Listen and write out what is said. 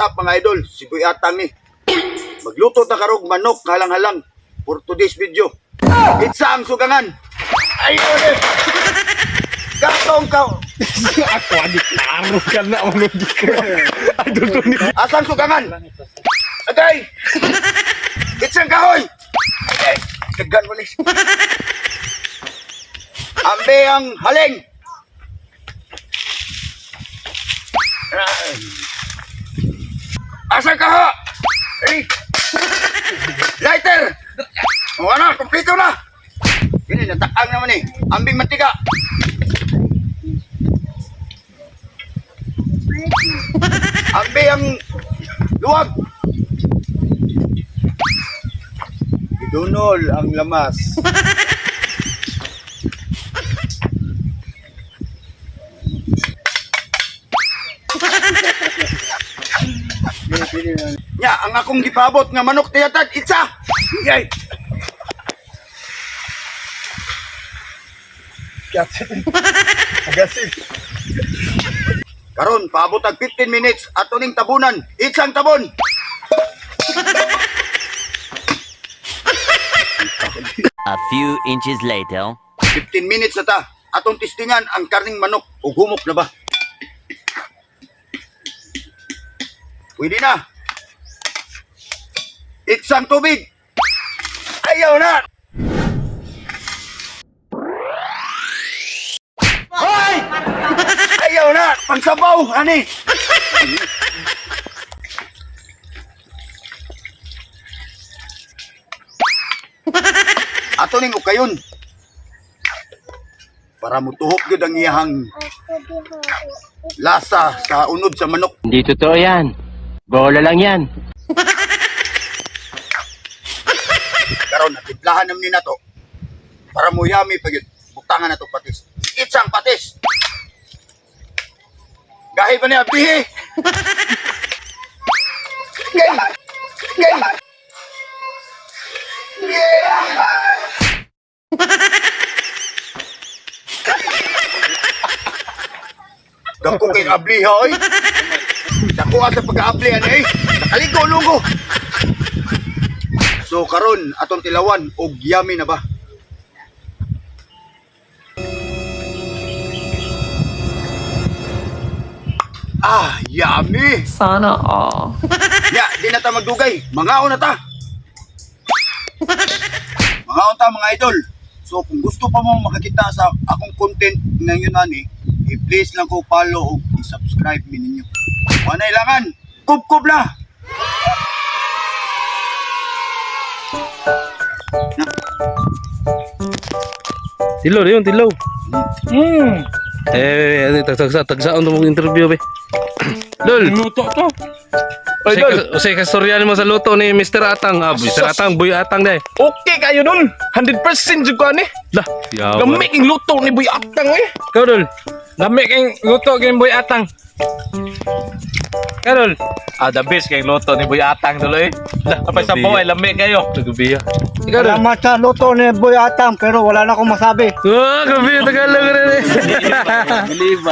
up mga idol? Si Boy Atang ni. Magluto ta karog manok halang-halang for today's video. Itsa ang sugangan. Ayun eh. Katong ka. Ako agi klaro ka na manugig ko. Idol Tony. Asang sugangan? Agay! Itsang kahoy! Agay! Dagan mo ni. Ambe ang haling! Asang kaho? Eh! Lighter! O ano, kompleto na! Yun eh, natakang naman eh. Ambing mantika! Ambe ang luwag! Idunol ang lamas. Nya, ang akong gipabot nga manok tiyatad, itsa! Yay! Karon, paabot ang 15 minutes ato ning tabunan. Itsang tabon! A few inches later. 15 minutes na ta. Atong tistingan ang karning manok ug humok na ba? Pwede na. Itsang tubig. Ayaw na. Hoy! Ayaw na. Pangsabaw, ani. Ato ning ukayon para mutuhok gyud ang iyahang lasa sa unod sa manok. Hindi totoo yan. Bola lang yan. Karon natimplahan naman ni nato para muyami pa gyud. Butangan nato patis. Itsang patis. Gahi pa niya bihi. Gay. Gay. Yeah. Dako kay abli ha oy. Dako sa pag-aabli ani eh. Nakaligo lugo. So karon atong tilawan og yummy na ba? Ah, yummy! Sana all. Ya, di na ta magdugay. Mangaon na ta. Mangaon ta mga idol. So kung gusto pa mo makakita sa akong content ngayon ani, i-please lang ko follow o i-subscribe mi ninyo. Wala ilangan. Kubkob na. Tilo yun, tilo. Eh, ano, tagsa, tagsaon to mong interview, be. Dol, Luto to. Oy, Dol. usay kastorya mo sa luto ni Mr. Atang. Ah, Mr. Atang, Boy Atang day. Okay kayo dun. 100% jud ko ani. Lah, yawa. Lami king luto ni Boy Atang eh. Ikaw, Dol. Lami kay luto kay Boy Atang. Ikaw, Dol. Ah, the best kay luto ni Boy Atang tuloy. Lah, apay sa buhay lami kayo. Gabi ah. Ikaw, Dol. Salamat sa luto ni Boy Atang pero wala na akong masabi. Ah, gabi, Tagalog rin eh. Believe.